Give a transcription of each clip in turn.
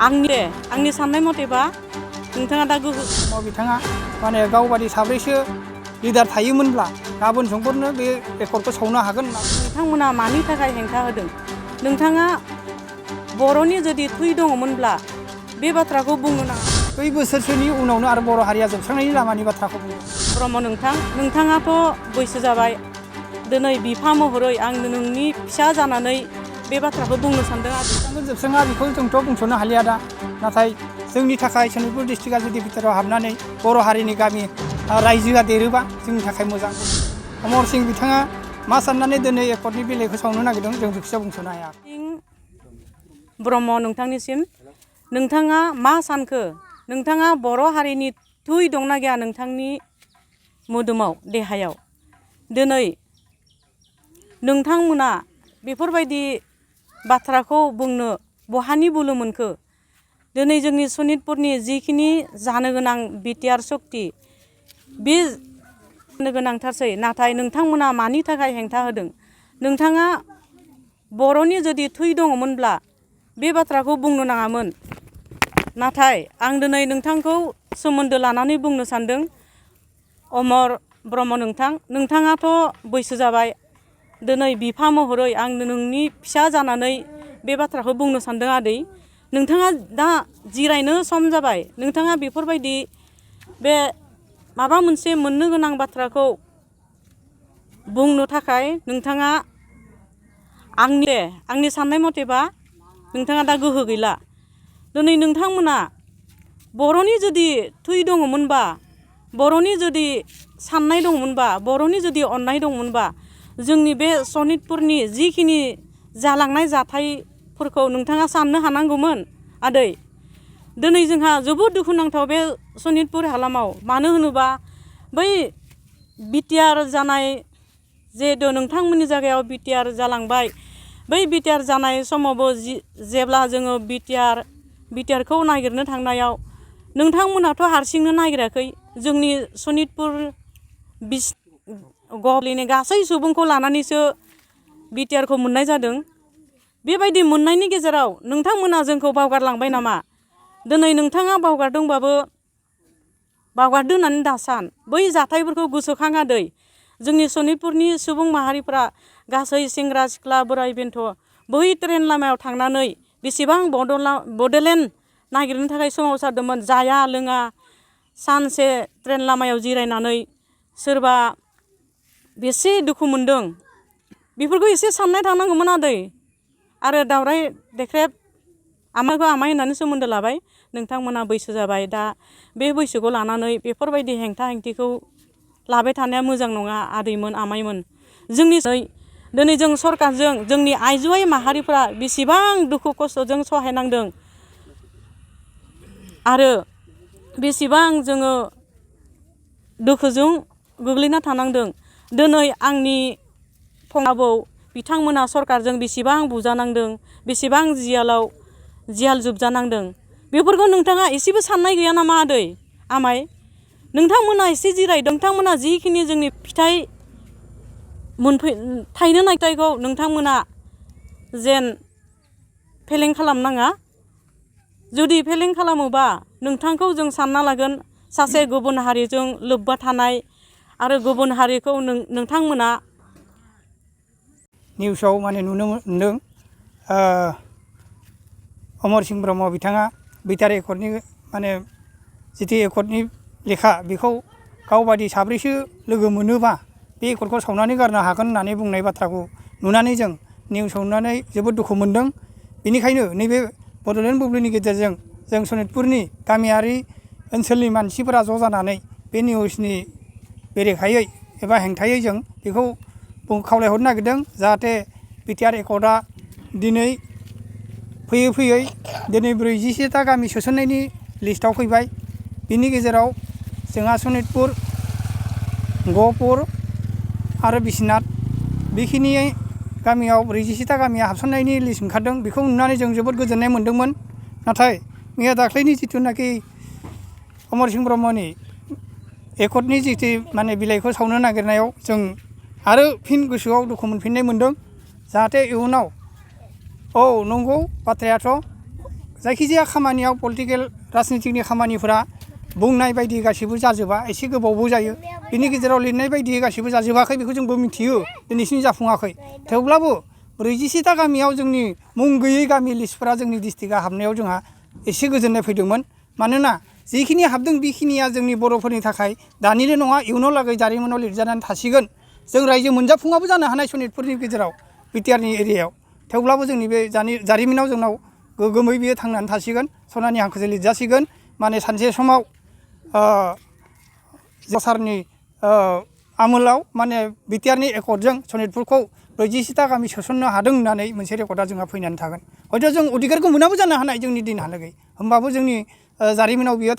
आंनि साननाय मथेबा नोंथाङा दा गोहो बिथाङा माने गावबादि साब्रैसो लिडार थायोमोनब्ला गाबोन समफोरनो बे रेकर्डखौ सावनो हागोन बिथांमोना मानि थाखाय हेंथा होदों नोंथाङा बर'नि जुदि थै दङमोनब्ला बे बाथ्राखौ बुंनो नाङा 2 बोसोरसोनि उनावनो आरो बर' हारिया जोबस्रांनायनि लामानि बाथ्राखौ बुङो ब्रह्म नोंथाङाथ' बैसो जाबाय दिनै बिफा महरै आं नोंनि फिसा जानानै बे बाथ्राखौ बुंनो सानदों आरो जोबस्राङा बेखौ जोंथ' बुंस'नो हालिया दा नाथाय जोंनि थाखाय सनितपुर डिस्ट्रिक्टआ जुदि भितराव हाबनानै बर' हारिनि गामि रायजोआ देरोबा जोंनि थाखाय मोजां अमर सिंह बिथाङा मा साननानै दिनै एकर्डनि बिलाइखौ सावनो नागिरदों जों बेखौसो बुंस'नो हाया ब्रह्म नोंथांनिसिम नोंथाङा मा सानखो नोंथाङा बर' हारिनि थै दंना गैया नोंथांनि मोदोमाव देहायाव दिनै नोंथांमोना बेफोरबायदि बाथ्राखौ बुंनो बहानि बोलो मोनखो दिनै जोंनि सनितपुरनि जिखिनि जानो गोनां बिटिआर सक्ति बे जानो गोनांथारसै नाथाय नोंथांमोना मानि थाखाय हेंथा होदों नोंथाङा बर'नि जुदि थै दङमोनब्ला बे बाथ्राखौ बुंनो नाङामोन नाथाय आं दिनै नोंथांखौ सोमोन्दो लानानै बुंनो सानदों अमर ब्रह्म नोंथाङाथ' बैसो जाबाय दिनै बिफा महरै आं नोंनि फिसा जानानै बे बाथ्राखौ बुंनो सानदों आदै नोंथाङा दा जिरायनो सम जाबाय नोंथाङा बेफोरबायदि बे माबा मोनसे मोननो गोनां बाथ्राखौ बुंनो थाखाय नोंथाङा आंनि साननाय मथेबा नोंथाङा दा गोहो गैला दिनै नोंथांमोना बर'नि जुदि थै दङमोनबा बर'नि जुदि साननाय दङमोनबा बर'नि जुदि अननाय दङमोनबा जोंनि बे सनितपुरनि जिखिनि जालांनाय जाथायफोरखौ नोंथाङा साननो हानांगौमोन आदै दिनै जोंहा जोबोद दुखुनांथाव बे सनितपुर हालामाव मानो होनोबा बै बिटिआर जानाय जिहेतु नोंथांमोननि जायगायाव बिटिआर जालांबाय बै बिटिआर जानाय समावबो जेब्ला जोङो बिटिआरखौ नागिरनो थांनायाव नोंथांमोनाथ' हारसिंनो नागिराखै जोंनि सनितपुर गलिनि गासै सुबुंखौ लानानैसो बिटिआरखौ मोननाय जादों बेबायदि मोननायनि गेजेराव नोंथांमोना जोंखौ बावगारलांबाय नामा दिनै नोंथाङा बावगारदोंबाबो बावगारदों होननानै दासान बै जाथायफोरखौ गोसोखाङादै जोंनि सनितपुरनि सुबुं माहारिफ्रा गासै सेंग्रा सिख्ला बोराइ बेन्थ' बै ट्रेन लामायाव थांनानै बेसेबां बड'लेण्ड नागिरनो थाखाय सोमावसारदोंमोन जाया लोङा सानसे ट्रेन लामायाव जिरायनानै सोरबा बेसे दुखु मोनदों बेफोरखौ एसे साननाय थानांगौमोन आदै आरो दावराय देख्रेब आमाइखौ आमाइ होननानै सोमोन्दो लाबाय नोंथांमोना बैसो जाबाय दा बे बैसोखौ लानानै बेफोरबायदि हेंथा हेंथिखौ लाबाय थानाया मोजां नङा आदैमोन आमाइमोन दिनै जों सरकारजों जोंनि आइजो माहारिफ्रा बेसेबां दुखु खस्थ'जों सहायनांदों आरो बेसेबां जोङो दुखुजों गोग्लैना थानांदों दिनै आंनि फंबाबौ बिथांमोना सरकारजों बेसेबां बुजानांदों बेसेबां जियाल जोबजानांदों बेफोरखौ नोंथाङा एसेबो साननाय गैया नामा आदै आमाइ नोंथांमोना एसे जिरायदों नोंथांमोना जिखिनि जोंनि फिथाइ थाइनो नागिरनायखौ नोंथांमोना जेन फेलें खालामनाङा जुदि फेलें खालामोबा नोंथांखौ जों सानना लागोन सासे गुबुन हारिजों लोब्बा थानाय आरो गुबुन हारिखौ नोंथांमोना निउसाव माने नुनो मोनदों अमर सिंह ब्रह्म बिथाङा बिटिआर एकर्डनि माने जिथु एकर्डनि लेखा बेखौ गावबादि साब्रैसो लोगो मोनोबा बे एकर्डखौ सावनानै गारनो हागोन होननानै बुंनाय बाथ्राखौ नुनानै जों निउसाव नुनानै जोबोद दुखु मोनदों बेनिखायनो नैबे बड'लेण्ड बुब्लिनि गेजेरजों जों सनितपुरनि गामियारि ओनसोलनि मानसिफोरा ज' जानानै बे निउसनि बेरेखायै एबा हेंथायै जों बेखौ खावलायहरनो नागिरदों जाहाथे बिटिआर एकर्डआ दिनै फैयै दिनै 47टा गामि सोसननायनि लिस्टआव फैबाय बिनि गेजेराव जोंहा सनितपुर गहपुर आरो बिश्वनाथ बेखिनि गामियाव 47टा गामिया हाबसननायनि लिस्ट ओंखारदों बेखौ नुनानै जों जोबोद गोजोननाय मोन्दोंमोन नाथाय मैया दाख्लैनि जिथुनाखि अमर सिंह ब्रह्मनि एकर्डनि जिथु माने बिलाइखौ सावनो नागिरनायाव जों आरो फिन गोसोआव दुखु मोनफिननाय मोन्दों जाहाथे इयुनाव औ नंगौ बाथ्रायाथ' जायखिजाया खामानियाव पलिटिकेल राजनितिकनि खामानिफोरा बुंनाय बायदि गासिबो जाजोबा एसे गोबावबो जायो बिनि गेजेराव लिरनाय बायदि गासिबो जाजोबाखै बेखौ जोंबो मिथियो दिनैसिम जाफुङाखै थेवब्लाबो 40टा गामियाव जोंनि मुं गैयै गामि लिस्टफोरा जोंनि डिस्ट्रिक्टआ हाबनायाव जोंहा एसे गोजोननाय फैदोंमोन मानोना जिखिनि हाबदों बेखिनिया जोंनि बर'फोरनि थाखाय दानिल' नङा इयुनाव लागै जारिमिनाव लिरजानानै थासिगोन जों रायजो मोनजाफुङाबो जानो हानाय सनितपुरनि गेजेराव बिटिआरनि एरियायाव थेवब्लाबो जोंनि बे जारिमिनाव जोंनाव गोगोमै बियो थांनानै थासिगोन सनानि हांखोजों लिरजासिगोन माने सानसे समाव सरकारनि आमोलाव माने बिटिआरनि एकर्डजों सनितपुरखौ 40टा गामि सोसननो हादों होननानै मोनसे रेकर्डआ जोंहा फैनानै थागोन हयथ' जों अधिकारखौ मोनाबो जानो हानाय जोंनि दिनहालागै होमबाबो जोंनि जारिमिनाव बियो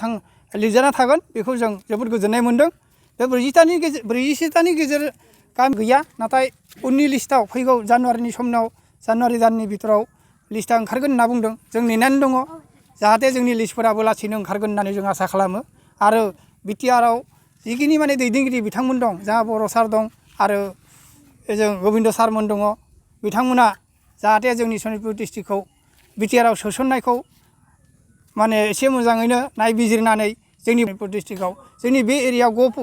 लिरजाना थागोन बेखौ जों जोबोद गोजोननाय मोनदों बे 40टानि गेजेर गामि गैया नाथाय उननि लिस्टआव फैगौ जानुवारिनि समाव जानुवारि दाननि भितराव लिस्टआ ओंखारगोन होनना बुंदों जों नेनानै दङ जाहाथे जोंनि लिस्टफोराबो लासैनो ओंखारगोन होननानै जों आसा खालामो आरो बिटिआरआव जिखिनि माने दैदेनगिरि बिथांमोन दं जोंहा बर' सार दं आरो जों गबिन्द सारमोन दङ बिथांमोना जाहाथे जोंनि सनितपुर डिस्ट्रिक्टखौ बिटिआरआव सोसननायखौ माने एसे मोजाङैनो नायबिजिरनानै जोंनि सनितपुर डिस्ट्रिक्टआव जोंनि बे एरियायाव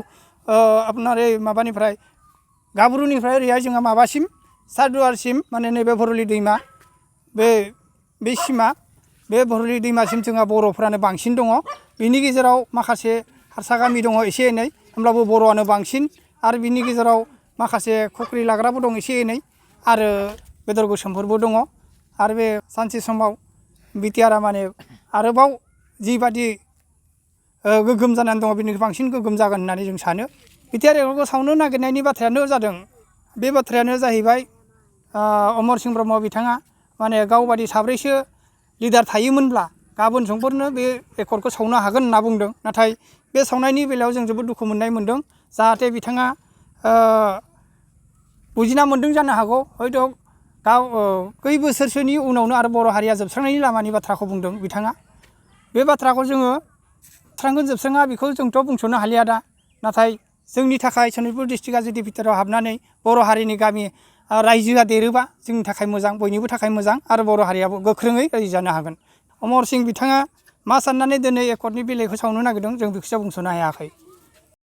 आपनार माबानिफ्राय गाब्रुनिफ्राय ओरैहाय जोंहा माबासिम सादुवारसिम माने नैबे भरलि दैमा बे सिमा बे भरलि दैमासिम जोंहा बर'फ्रानो बांसिन दङ बिनि गेजेराव माखासे हारसा गामि दङ एसे एनै होमब्लाबो बर'आनो बांसिन आरो बिनि गेजेराव माखासे खख्रि लाग्राबो दं एसे एनै आरो बेदर गोसोमफोरबो दङ आरो बे सानसे समाव बिटिआरआ माने आरोबाव जिबादि गोगोम जानानै दङ बेनिख्रुइ बांसिन गोगोम जागोन होननानै जों सानो बिटिआर एकर्डखौ सावनो नागिरनायनि बाथ्रायानो जादों बे बाथ्रायानो जाहैबाय अमर सिं ब्रह्म बिथाङा माने गावबादि साब्रैसो लिडार थायोमोनब्ला गाबोन समफोरनो बे एकर्डखौ सावनो हागोन होनना बुंदों नाथाय बे सावनायनि बेलायाव जों जोबोद दुखु मोननाय मोनदों जाहाथे बिथाङा बुजिना मोनदों जानो हागौ हयथ' खै बोसोरसोनि उनावनो आरो बर' हारिया जोबस्रांनायनि लामानि बाथ्राखौ बुंदों बिथाङा बे बाथ्राखौ जोङो जोबस्राङा बेखौ जोंथ' बुंस'नो हालिया दा नाथाय जोंनि थाखाय सनितपुर डिस्ट्रिक्टआ जुदि बिटिआरआव हाबनानै बर' हारिनि गामि रायजोआ देरोबा जोंनि थाखाय मोजां बयनिबो थाखाय मोजां आरो बर' हारियाबो गोख्रोङै रायजो जानो हागोन अमर सिं बिथाङा मा साननानै दिनै एकर्डनि बेलेगखौ सावनो नागिरदों जों बेखौसो बुंस'नो हायाखै